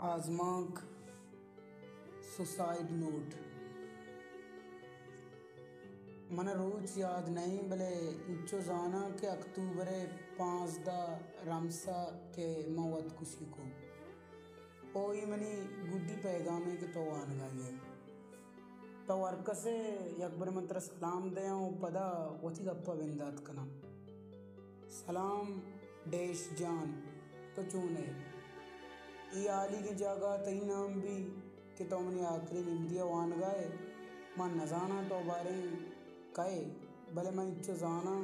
آزمانک، suicide note. من ءَ روچ یاد نہ اِنت، بلے انچو زاناں کہ اکتوبر ءِ پانزدہ رمس ءَ کہ من وتکشی کت۔ او اے منی گڈی پیغام اِنت کہ تو وانگ ءَ ئے۔ تو ہر کس ءَ یک برے من ترا سلام دیاں ءُ پدا وتی گپ ءَ بندات کناں۔ سلام ڈیش جان، تو چون ئے؟ اے ہالیگیں جاگہ ءَ تئی نام بی کہ تو منی آخری نمدی ءَ وانگ ءَ ئے۔ من نزاناں تو باریں کئے، بلے من انچو زاناں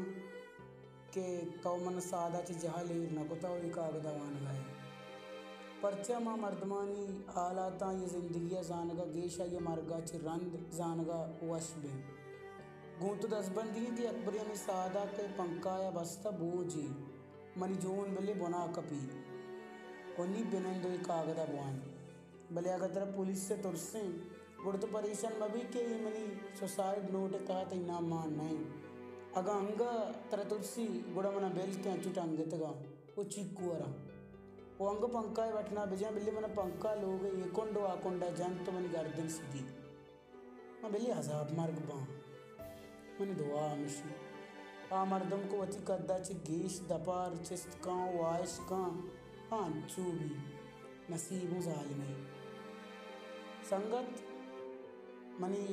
کہ تو من سادا چہ جہل ایر نہ کتہ ءُ اے کاگد ءَ وانگ ءَ ئے۔ پرچا ما مردمانی حالاتاں، آئی ءِ زندگی ءَ زانگ ءَ گیش آئی ءِ مرگ ءَ چہ رند زانگ ءَ وش بیں۔ گوں تو دزبندی اِنت کہ یک برے ہمے سادا کہ پنکھا ءَ بستہ بوجی منی جون بلے بنا کپی ءُ نی بنند ءُ اے کاگد ءَ بوان۔ بلے اگاں ترا پولیس ءِ ترس اِنت، گڑا تو پریشان مہ بی کہ اے منی سوسائیڈ نوٹ ءِ تہا تئی نام مان نہ اِنت۔ اگاں انگہ ترا ترسی، گڑا من ءَ بل کہ انچو ٹنگتگ آں ءُ چیکو وراں ءُ انگہ پنکھا ءِ بٹن ءَ بجاں، بلے من ءَ پنکھا لوگ ءِ اے کنڈ ءُ آ کنڈ ءَ جنت ءُ منی گردن سدی۔ من بلے عذاب مرگ باں۔ منی دعا ہمیش اِنت، آ مردم کہ وتی قد ءَ چہ گیش دپار چست کن ءُ واہش کن، آ انچو بی، نصیب اوں ظالمے۔ سنگت، منی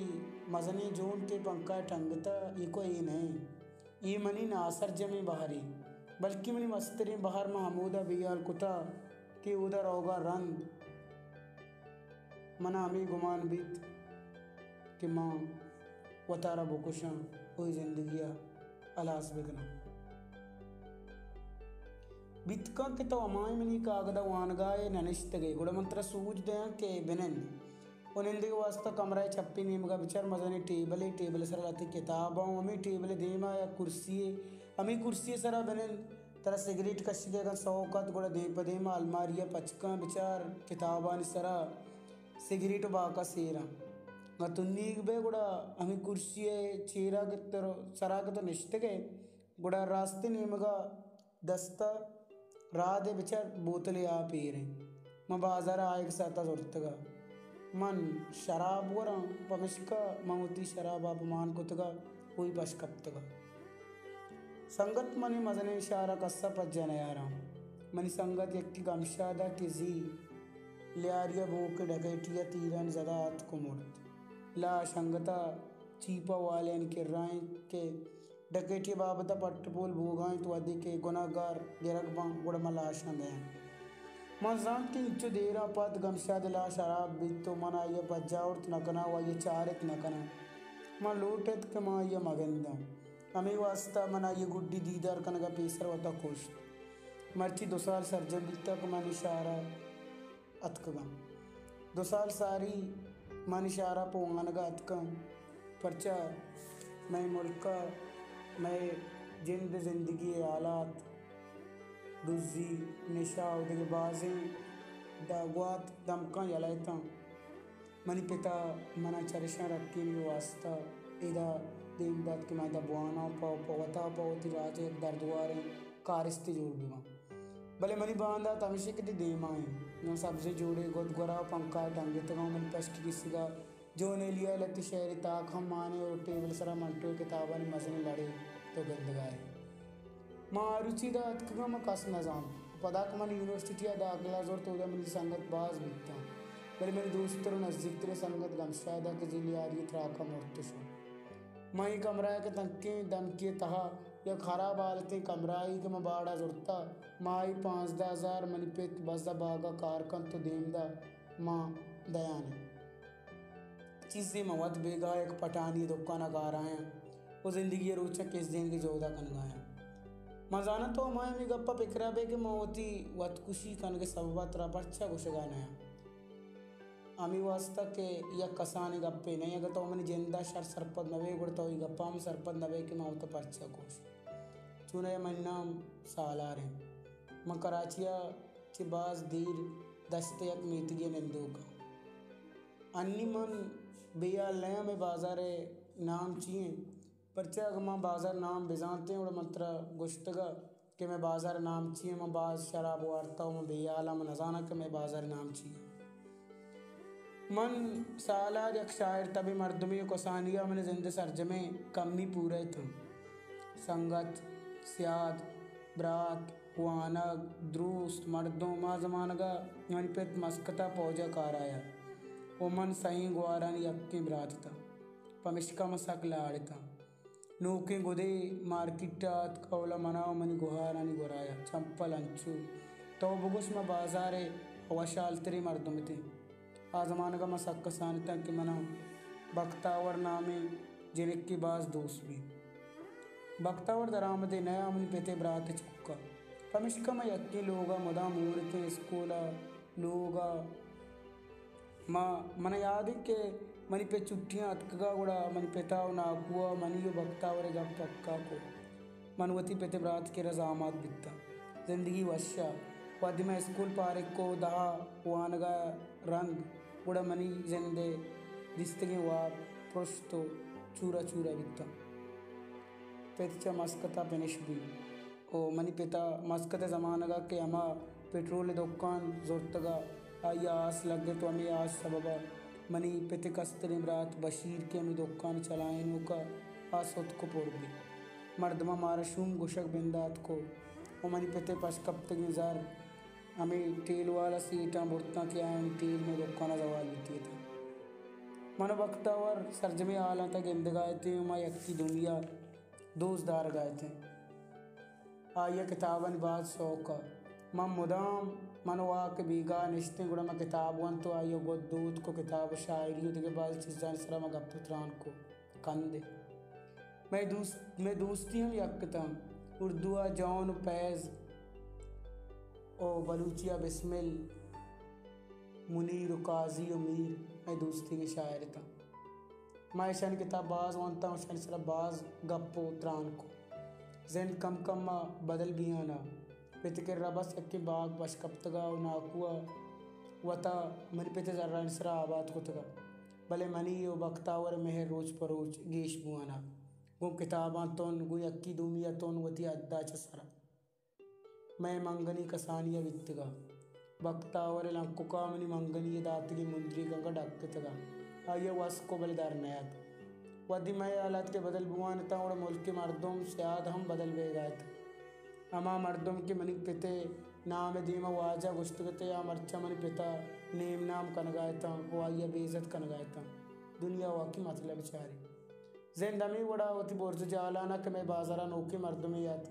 مزنیں جون کہ پنکھا ءَ ٹنگتہ، ایوک ءَ اے نہ اِنت۔ اے منی ناسرجمیں بہرے، بلکیں منی مستریں بہر۔ من ہمودا بے ہیال کتہ کہ اودا روگ ءَ رند من ءَ ہمے گمان بیت کہ من وتارا بکشاں ءُ اے زندگی ءَ ہلاس بکناں۔ بیت کنت کہ تو ہمائیں منی کاگد ءَ وانگ ءَ ئے نہ نشتگ ئے، گڑا من ترا سوج دیاں کہ بنند۔ ءُ نندگ ءِ واستہ کمرہ ءِ چپی نیمگ ءَ بچار، مزنیں ٹیبلے، ٹیبل ءِ سرا لہتیں کتاب اَنت، ہمے ٹیبل ءِ دیم ءَ یک کرسی یے، ہمے کرسی ءِ سرا بنند۔ ترا سگریٹ کشگ ءِ اگاں سوق اَت، گڑا دیم پہ دیم ءَ الماری ءَ پچ کن، بچار کتابانی سرا سگریٹ ءُ باکس ایر اَنت۔ اگاں تنیگ بئے، گڑا ہمے کرسی ءِ چیرا کہ تر-، سرا کہ تو نشتگ ئے، گڑا راستیں نیمگ ءَ دست ءَ رادے بچار بوتلے آپ ایر اِنت۔ من بازار ءَ آیگ ءِ ساعت ءَ زرتگ ءَ۔ من شراب وراں، پمشکا من وتی شراب آپ مان کتگ ءَ، کوئی پش کپتگ ءَ۔ سنگت، منی مزنیں شہر ءَ کس ءَ پجا نیاراں۔ منی سنگت یکے گمشاد ءَ کہ زی لیاری ءَ بوک ءِ ڈکیٹی ءَ تیرانی زد ءَ اتک ءُ مرت۔ لاش انگت ءَ چیپہ والیانی کرا اِنت کہ ڈکیٹی ءِ بابت ءَ پٹ ءُ پول بوگ ءَ اِنت، وھدے کہ گناہگار گرگ باں، گڑا ما لاشاں دیاں۔ من زانت کہ انچو دیر ءَ پد گمشاد ءِ لاش ہراب بیت ءُ من آئی ءَ پجا آورت نہ کناں ءُ آئی ءَ چارت نہ کناں۔ من لوٹ اِت کہ من آئی ءَ مہ گنداں۔ ہمے واستہ من آئی ءِ گڈی دیدار کنگ ءَ پیسر وت ءَ کشت۔ مرچی دو سال سرجم بیتگ کہ من اے شہر ءَ اتکگاں۔ دو سال ساری من اے شہر ءَ پہ وانگ ءَ اتکاں، پرچا مئے ملک ءَ مئے جند ءُ زندگی ءِ حالات، دزی، نشہ ءُ دگہ بازیں داگوات دمکاں یلہ اتاں۔ منی پت ءَ من ءَ چرشاں رکینگ ءِ واستہ ادا دیم دات کہ من ادا بواناں، پہ، پہ وت ءَ پہ وتی راج ءِ یک دردواریں کارستے جوڑ بہ باں۔ بلے منی باندات ہمیش اِنت کہ تئی دیم ءَ اِنت۔ من سبزیں جوڑے گد گورا ءُ پنکھا ءَ ٹنگتگ آں، منی پشک ءِ کیسگ ءَ جون ایلیا ءِ لہتے شعرے تاک ہم مان اِنت ءُ ٹیبل ءِ سرا منٹو ءِ کتابانی مزنیں لڑے تو گندگ ءَ ئے۔ من آ روچی ادا اتکگاں، من کس نہ زانت۔ پدا کہ من یونیورسٹی ءَ داخلہ زرت، اودا منی سنگت باز بیتاں، بلے منی دوستر ءُ نزیکتریں سنگت گمشاد ءَ کہ زی لیاری ءِ تراک ءَ مرت ءُ شت۔ من اے کمرہ ءَ کہ تنکیں دمکے ءِ تہا یک ہراب حالتیں کمرہ ئے کہ من باڑا زرتہ، ماہے پانزدہ ہزار منی پت بزاں باگ ءَ کار کنت ءُ دیم داں، من دیان اِنت۔ چیزے من وت بیگاہ یک پٹانی دکان ءَ کار آیاں ءُ زندگی ءِ روچاں کس دینگ ءِ جہد ءَ کنگ ءَ آیاں۔ من زاناں تو ہماہانی گپ ءَ پکر ءَ بئے کہ من وتی وتکشی کنگ ءِ سبب ءَ ترا پرچا گوشگ ءَ نیاں۔ ہمے واستہ کہ یک کسانیں گپے نہ اِنت۔ اگاں تو منی جند ءَ شر سرپد نہ بئے، گڑا تو اے گپ ءَ ہم سرپد نہ بئے کہ من وت ءَ پرچا کشت۔ چوناہا منی نام سالار اِنت۔ من کراچی ءَ چہ باز دیر دشت ءِ یک میتگے ءَ نندوک آں۔ انی من بے ہیال نہ آں مئے بازار ءِ نام چی اِنت، پرچا اگاں من بازار ءِ نام بزانتیں، گڑا من ترا گوشتگ ءَ کہ مئے بازار ءِ نام چی اِنت۔ من باز شراب وارتہ ءُ من بے ہیال آں، من نزاناں کہ مئے بازار ءِ نام چی اِنت۔ من سالار یک شاعر تبیں مردمے ءُ کسانی ءَ منی زند ءِ سرجمیں کمی پورہ اتاں۔ سنگت، سیاد، برات، وانگ، دروست، مردم، آ زمانگ ءَ منی پت مسکت ءَ پوج ءَ کار ءَ ات ءُ من سئیں گوارانی یکیں برات اتاں، پمشکا من سک لاڑ اتاں۔ نوکیں گدے مارکیٹ ءَ اتک، اولا من ءَ ءُ منی گہارانی گورا ءَ چمپل انچو تو بگوش ما بازار ءِ وشھالتریں مردم اتیں۔ آ زمانگ ءَ من سک کسان اتاں کہ من ءَ بختاور نامیں جنکے باز دوست بیت۔ بختاور درآمدے نہ ءَ منی پت ءِ برات ءِ چک ءَ۔ پمشکا ما یکیں لوگ ءَ مدام ہور اتیں، اسکول ءَ، لوگ ءَ۔ ما، من ءَ یات انت کہ منی پت چھٹیاں اتکگ ءَ گڑا منی پت ءَ ءُ ناکو ءَ منی ءُ بختاور ءِ گپ پکا کت۔ من وتی پت ءِ برات ءِ کرا زامات بیتاں۔ زندگی وش ءَ۔ وھدے من اسکول پارگ کت ءُ دہ ءَ وانگ ءَ رند، گڑا منی زند ءِ دیستگیں واب پرشت ءُ چورا چورا بیتاں۔ پت چہ مسکت ءَ پنش بیت۔ ءُ منی پت ءَ مسکت ءِ زمانگ ءَ کہ ہما پٹرول ءِ دکان زرتگ ءَ، آئی ءَ آس لگت ءُ ہمے آس ءِ سبب ءَ منی پت ءِ کستریں برات بشیر کہ ہمے دکان ءِ چلائینوک ءَ، آ ستک ءُ پر بیت۔ مردماں مارا شوم گوشگ بندات کت ءُ منی پت ءِ پشکپتگیں زر ہمے ٹیل والا سیٹاں برتاں کہ آیانی ٹیل مئے دکان ءَ زوال بیتگ اتاں۔ من ءُ بختاور سرجمیں ہالاں تہ گندگ ءَ اتیں ءُ ما یکے دومی ءَ دوست دارگ ءَ اتیں۔ آئی ءَ کتابانی باز شوق ءَ۔ من مدام، من ءُ آ کہ بیگاہ نشتیں گڑا من کتاب ونت ءُ آئی ءَ گد دوتک ءُ کتاب ءُ شاعری ءُ دگہ باز چیزانی سرا من گپ ءُ تران کت۔ کندے۔ مئے دوست، مئے دوستی ہم یک اتاں۔ اردو ءَ جون ءُ فیض ءُ بلوچی ءَ بسمل، منیر ءُ قاضی ءُ میر مئے دوستیگیں شاعر اتاں۔ ما اشانی کتاب باز ونتاں، اشانی سرا باز گپ ءُ تران کت۔ زند کم کم ءَ بدل بیان ءَ۔ پت ءِ کرا بس یکیں باگ پش کپتگ ءَ ءُ ناکو ءَ وت ءَ منی پت ءِ زرانی سرا آباد کتگ ءَ۔ بلے منی ءُ بختاور ءِ مہر روچ پہ روچ گیش بوان ءَ۔ گوں کتاباں تون، گوں یکے دومی ءَ تون وتی حد ءَ چہ سر ءَ۔ مئے منگنی کسانی ءَ بیتگ ءَ۔ بختاور ءِ لنکک ءَ منی منگنی ءِ داتگیں مندریگ انگہ ڈکتگ ءَ۔ آئی ءَ وس کت بلے در نیاتک۔ وھدے مئے حالات کہ بدل بوان اتاں، گڑا ملک ءِ مردم سیاد ہم بدل بیگ ءَ اتاں۔ ہما مردم کہ منی پت ءِ نام ءِ دیم ءَ واجہ گوشتگ ات، آ مرچاں منی پت ءَ نیم نام کنگ ءَ اتاں ءُ آئی ءَ بے عزت کنگ ءَ اتاں۔ دنیا ءَ واقعی مطلب چارے۔ زند ہمے وڑ ءَ وتی برز ءُ جالان ءَ کہ مئے بازار ءَ نوکیں مردمے ات،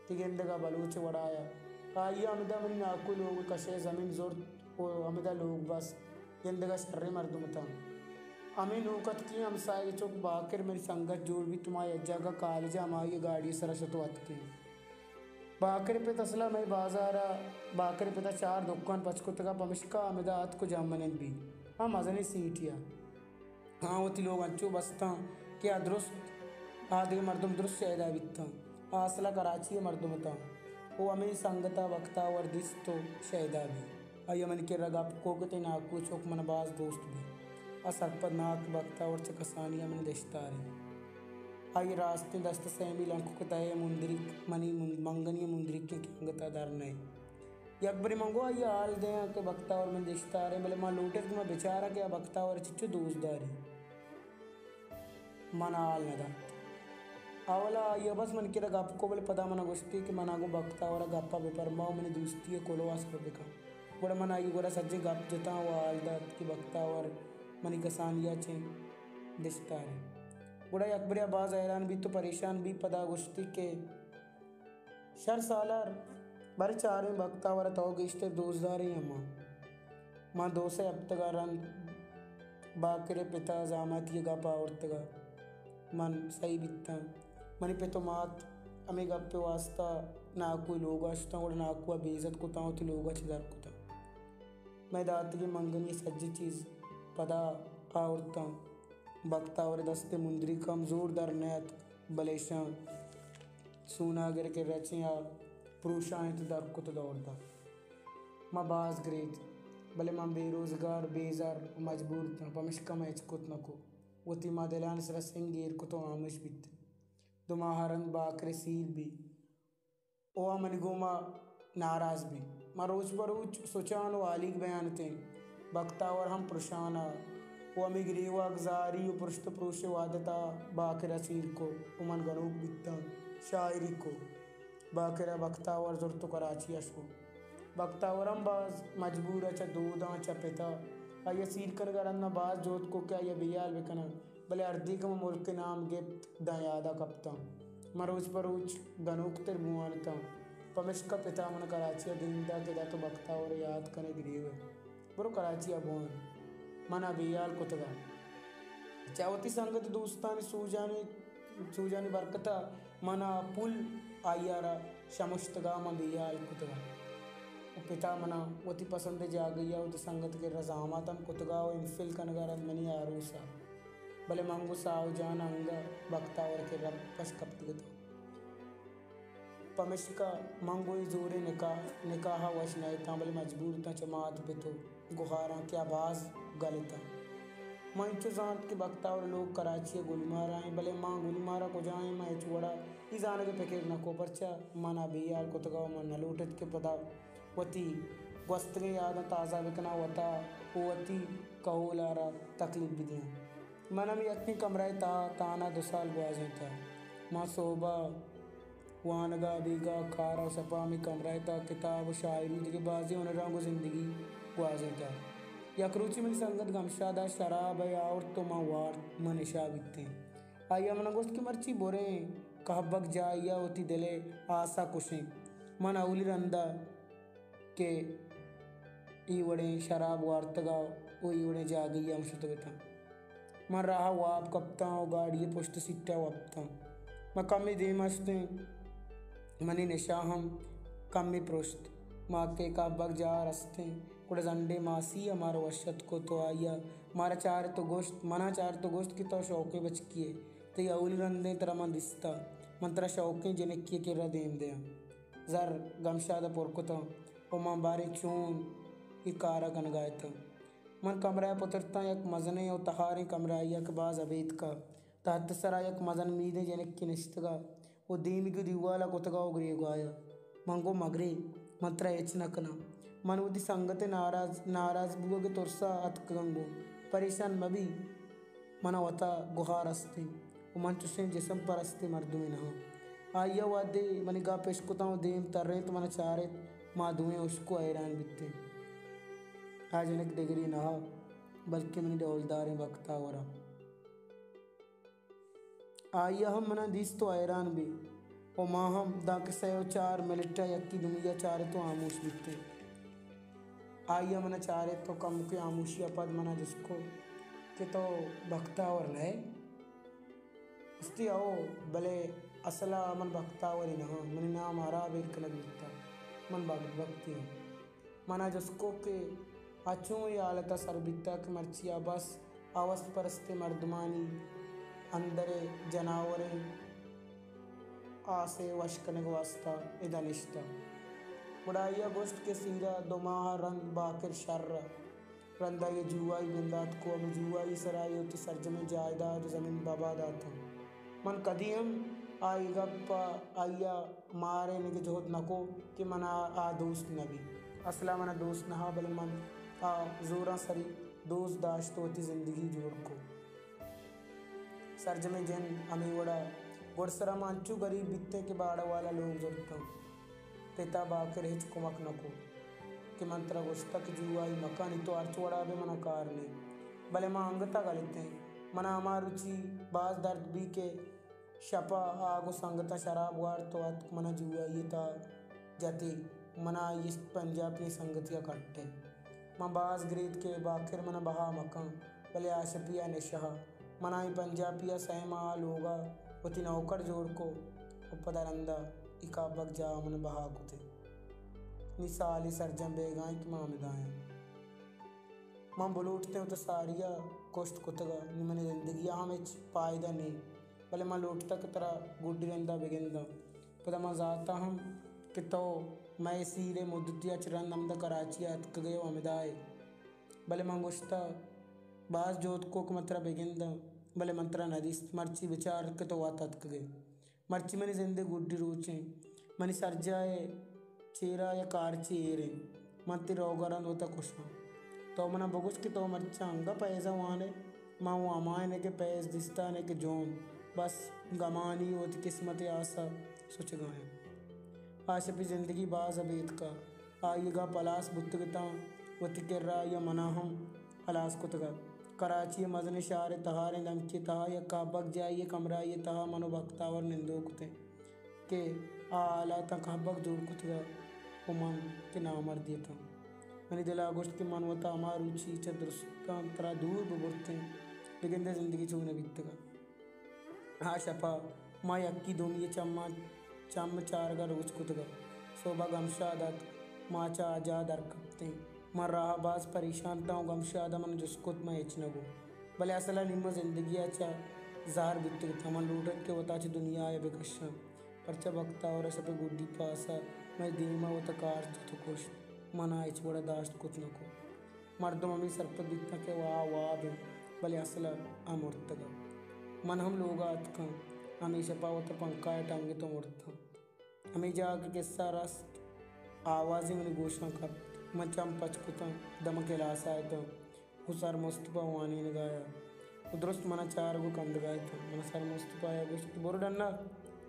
تئی گندگ ءَ بلوچ ءِ وڑ ءَ ات۔ آئی ءَ ہمدا منی ناکو ءِ لوگ ءِ کش ءِ زمین زرت ءُ ہمدا لوگ بست۔ گندگ ءَ شریں مردم اتاں۔ ہمے نوک اتکیں ہمساہگ ءِ چک باکر منی سنگت جوڑ بیت ءُ ما یک جاگہ کالج ءَ ہمائی ءِ گاڑی ءِ سرا شت ءُ اتکیں۔ باکر ءِ پت اصل ءَ مئے بازار ءَ، باکر ءِ پت ءَ چار دکان پچ کتگ ءَ، پمشکا ہمدا اتک ءُ جہمنند بیت۔ آ مزنیں سیٹے ءَ۔ آ وتی لوگ انچو بستاں کہ آ درست آ دگہ مردم درست شیدا بیتاں۔ آ اصل ءَ کراچی ءِ مردم اتاں۔ او ہمے سنگت ءَ بختاور دیست ءُ شیدا بیت۔ آئی ءَ منی کرا گپ کت کہ تئی ناکو ءِ چک من ءَ باز دوست بیت۔ آ سرپد نہ ات کہ بختاور چہ کسانی ءَ منی دشتار انت۔ آئی ءِ راستیں دست ءِ سیمی لنکک ءِ تہ ءَ مندریک منی من-، منگنی ءِ مندریکیں کہ انگت ءَ در نئیت۔ یک برے من گوں آئی ءَ حال دیاں کہ بختاور منی دشتار انت، بلے من لوٹ ات کہ من بچاراں کہ آ بختاور ءَ چچو دوست داری۔ من ءَ حال نہ دات۔ اولا آئی ءَ بس منی کرا گپ کت، بلے پدا من ءَ گوشتی کہ من ءَ گوں بختاور ءَ گپ ءَ بہ پرما ءُ منی دوستی ءِ کلوہ ءَ سر بہ کن۔ گڑا من آئی ءَ گورا سجہیں گپ جتاں ءُ حال دات کہ بختاور منی کسانی ءَ چہ دشتار انت۔ گڑا یک برے آ باز حیران بیت ءُ پریشان بیت، پدا گوشتی کہ شر سالار، باریں چاریں بختاور ءَ تو گیشتر دوست داریں یا من؟ من دو سئے ہپتگ ءَ رند باکر ءِ پت ءَ زاماتی ءِ گپ آورتگ ءَ من سہی بیتاں۔ منی پت ءُ مات ہمے گپ ءِ واستا ناکو ءِ لوگ ءَ شتاں، گڑا ناکو ءَ بے عزت کتاں ءُ وتی لوگ ءَ چہ در کتاں۔ مئے داتگیں منگنی ءِ سجہیں چیز پدا آورتاں۔ بختاور ءِ دست ءِ مندریک ہم زور در نیاتک، بلے اشاں سوناگر ءِ کرا چہ آ پروشاینت ءُ در کت ءُ دور دات۔ ما باز گریت، بلے من بے روزگار، بے زر ءُ مجبور اتاں، پمشکا من ہچ کت نہ کت۔ وتی ما دلانی سرا سنگ ایر کت ءُ ہاموش بیت۔ دو ماہ ءَ رند باکر ءِ سیر بیت۔ او آ منی گوما ناراض بیت۔ ما روچ پہ روچ سچان ءُ ہالیگ بیان اتیں۔ بختاور ہم پرشان ءَ و ہمے گریواگ زاری و پرشت و پروش ءِ وہدت ءَ باکر ءَ سیر کو و من گنوک بیتاں، شاعری کو۔ باکر ءَ بختاور زرت و کراچی ءَ شو۔ بختاور ہم باز مجبور ءَ چہ دوداں، چہ پت ءَ۔ آئی ءَ سیر کنگ ءَ رند من باز جہد کو کہ آئی ءَ بے ہیال بکناں، بلے ہردیکہ من ملک ءِ نام گپت، داں یاد ءَ کپتاں۔ من روچ پہ روچ گنوک تر بوان اتاں۔ پمشکا پت ءَ من کراچی ءَ دیم دات کہ ادا تو بختاور ءَ یات کن ئے گریو ئے۔ برو کراچی ءَ بوان۔ من ءَ بے ہیال کتگ ءَ۔ چہ وتی سنگت دوستانی سوجانی، سوجانی برکت ءَ من ءَ پل آئی ءَ را شمشتگ ءَ من بے ہیال کتگ ءَ۔ و پت ءَ من ءَ وتی پسند ءِ جاگہے ءَ وتی سنگت ءِ کرا زامات ہم کتگ ءَ و ایم فل کنگ ءَ رند منی آروس ءَ۔ بلے من گوں ساہو جان ءَ انگہ بختاور ءِ کرا پش کپتگ اتاں۔ پمشکا من گوں اے زوریں نکاح، نکاح ءَ وش نہ اتاں، بلے مجبور اتاں چہ مات پت و گہاراں کہ آ باز گل اتاں۔ من انچو زانت کہ بختاور ءِ لوگ کراچی ءِ گلمارا ایں، بلے ما گلمارا کجا ایں، من ہچ وڑا اے زانگ ءِ پکر نہ کو، پرچا من ءَ بے ہیال کتگ ءَ و من نہ لوٹ ات کہ پدا وتی گوستگیں یاداں تازہ بکناں، وتا و وتی کہول ءَ را تکلیف بدیاں۔ من ہمے یکیں کمرہ ءِ تہا تہنا دو سال گوازینتہ۔ من سہب ءَ وانگ ءَ، بیگاہ ءَ کار ءَ و شپ ءَ ہمے کمرہ ءِ تہا کتاب و شاعری و دگہ بازیں ہنراں گوں زندگی گوازینتہ۔ یک روچے منی سنگت گمشاد ءَ شراب ءِ آورت و من وارت، من نشہ بیتیں۔ آئی ءَ من ءَ گوشت کہ مرچی بریں کہبگ جاہے ءَ وتی دل ءِ آس ءَ کشیں۔ من اولی رند ءَ کہ اے وڑیں شراب وارتگ ءَ و اے وڑیں جاگہے ءَ ہم شتگ اتاں۔ من راہ ءَ واب کپتاں و گاڑی ءِ پشت سیٹ ءَ وپتاں۔ من کمے دیم ءَ شتیں، منی نشہ ہم کمے پرشت۔ ما کہ کہبگ جاہ ءَ رستیں، گڑا زنڈیں ماسی ءَ مارا وش اتک کت و آئی ءَ مارا چارت و گوشت، من ءَ چارت و گوشت کہ تو شوکیں بچکے ئے، تئی اولی رندیں ترا من دیستہ، من ترا شوکیں جنکے ءِ کرا دیم دیاں۔ زر گمشاد ءَ پر کتاں و من باریں چون اے کار ءَ کنگ ءَ اتاں۔ من کمرہ ءَ پترتاں، یک مزنیں و تہاریں کمرہے ءَ کہ باز ابیتک ءَ، تہت ءِ سرا یک مزن میدیں جنکے نشتگ ءَ و دیمگی دیوال ءَ کتگ ءَ و گریوگ ءَ۔ من گوں مگرے، من ترا ہچ نہ کناں۔ من وتی سنگت ءِ ناراض، ناراض بوگ ءِ ترس ءَ اتکگاں گوں۔ پریشان مہ بی، من ءَ وتا گہار استیں و من چشیں جسم پرستیں مردمے نہ آں۔ آئی ءَ وہدے منی گپ اشکتاں و دیم ترینت، من ءَ چارت، ما دوئیں ہشک و حیران بیتیں۔ آ جنک دگرے نہ، بلکیں منی ڈولداریں بختاور ءَ۔ آئی ءَ ہم من ءَ دیست و حیران بی و ما ہم دانکہ سئے و چار منٹ ءَ یکے دومی ءَ چارت و ہاموش بیتیں۔ آئی ءَ من ءَ چارت و کمکے ہاموشی ءَ پد من ءَ جست کت کہ تو بختاور نہ ئے؟ گوشتی، ہئو، بلے اصل ءَ من بختاورے نہ آں، منی نام ہراب ایر کنگ بوتگ، من بدبختے آں۔ من ءَ جست کت کہ آ چون اے حالت ءَ سر بیتگ کہ مرچی آ بس ہوس پرستیں مردمانی اندر ءِ جناوریں آس ءِ وش کنگ ءِ واستہ ادا نشتگ۔ گڑا آئی ءَ گوشت کہ سیر ءَ دو ماہ ءَ رند باکر شر ءَ رند آئی ءَ جوہائی بندات کو، ہمے جوہائی ءِ سرا آئی ءَ وتی سرجمیں جائیداد ءُ زمین بابا داتاں۔ من کدی ہم آئی ءِ گپ ءَ آئی ءَ مارینگ ءِ جہد نہ کو کہ من ءَ آ دوست نہ بی۔ اصل ءَ من ءَ دوست نہ، بلے من آ زورانسری دوست داشت ءُ وتی زندگی جوڑ کو۔ سرجمیں جند ہمے وڑ ءَ۔ گڈسر ءَ ما انچو گریب بیتیں کہ باڑہ والا لوگ زرتاں۔ پت ءَ باکر ہچ کمک نہ کو کہ من ترا گوشتگ کہ جوہائی مکن، نی تو ہرچ وڑ ءَ بہ من ءَ کار نہ۔ بلے ما انگت ءَ گل اتیں۔ من ءَ ہما روچی باز درد بی کہ شپ ءَ آ گوں سنگتاں شراب وارت ءُ اتک، من ءَ جوہائی ءِ تہا جت ءُ من ءَ ایست پنجاپی سنگتے ءَ کٹ ءَ۔ من باز گریت کہ باکر من ءَ بہا مکن، بلے آ شپی ءَ نشہ ءَ من ءَ اے پنجاپی ءَ سئے ماہ ءَ لوگ ءَ وتی نوکر جوڑ کو ءُ پدا رند ءَ اے کابگ جاہ ءَ من ءَ بہا کت ءُ نی سالے سرجم بیگاہ ایں کہ من ہمدا آں۔ من بلوٹتیں وتا ساری ءَ کشت کتگ ءَ، نی منی زندگی ءَ ہم ہچ پائدہ نیں، بلے من لوٹتگ کہ ترا گڈی رندا بگنداں۔ پدا من زانتاں ہم کہ تو مئے سیر ءِ مدتی ءَ چہ رند ہمدا کراچی ءَ اتکگ ئے ءُ ہمدا ئے، بلے من گوشتہ باز جہد کو کہ من ترا بگنداں، بلے من ترا ندیست، مرچی بچار کہ تو وت اتکگ ئے۔ مرچی منی زند ءِ گڈی روچ ایں۔ منی سرجاہ ءِ چیرا یک آرچے ایر ایں۔ من تئی روگ ءَ رند وتا کشاں۔ تو منا بگوش کہ تو مرچاں انگہ پیز ءَ وان ئے؟ من و ہمائین کہ پیز دیستان کہ جون، بس گمانی وتی قسمت ءِ آس ءَ سچگایاں۔ آ شپی زندگی باز ابیتک ءَ آئی ءِ گپ ہلاس بوتگ اتاں، وتی کرا آئی ءَ منا ہم ہلاس کتگ ات۔ کراچی ءِ مزنیں شہر ءِ تہاریں دمکے ءِ تہا یک کہبگ جاہی ءِ کمرہ ءِ تہا من و بختاور نندوک اتیں کہ آ حالاتاں کہبگ جوڑ کتگ ءُ من کہ نامردی اتاں۔ منی دل ءَ گوشت کہ من وتا ہما روچی چہ درستاں ترا دور بہ برتیں، بگندے زندگی چون بیتگ ات۔ آ شپا ما یکی دومی ءِ چماں چم چارگ ءَ روچ کتگ ات۔ سہب ءَ گمشاد اتک، ما چہ آ جاہ در کپتیں۔ من راہ ءَ باز پریشان اتاں ءُ گمشاد ءَ من جست کت، من ہچ نہ گوں، بلے اصل ءَ نی من زندگی ءَ چہ زہر بیتگ اتاں۔ من لوٹ ات کہ وتا چہ دنیا ءَ بہ کشاں، پرچا بختاور ءَ شپ ءِ گڈی پاس ءَ مئے دیم ءَ وتا کارت ات ءُ کشت، من ءَ ہچ وڑ ءَ داشت کت نہ کت۔ مردم ہمے سرپد بیتاں کہ آ واب انت، بلے اصل ءَ آ مرتگ ءَ۔ من ہم لوگ ءَ اتکاں، ہمے شپ ءَ وتا پنکھا ءَ ٹنگ ات ءُ مرتاں۔ ہمے جاہ کہ قصہ رست، آوازے منی گوشاں کپت۔ من چم پچ کتاں، دمک ہلاس ءَ اتاں۔ گوں سر مستپا وانینگ ءَ آیا۔ او درست منا چارگ ءُ کندگ ءَ اتاں۔ منا سر مستپا آیا گوشت کہ برو ڈنا،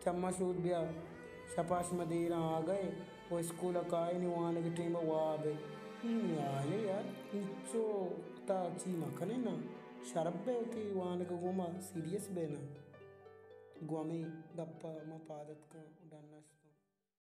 چماں شود بیا۔ شپا شما دیراں آگہ ئے ءُ اسکول ءَ کائے، نی وانگ ءِ ٹیم ءَ واب ئے۔ اے نی حال ئے یار، انچو تا چی مہ کنے نا۔ شرپ بئے وتی وانگ ءَ گوما سیریس بئے نا۔ گوں ہمے گپ ءَ ما پاد اتکاں ڈنا۔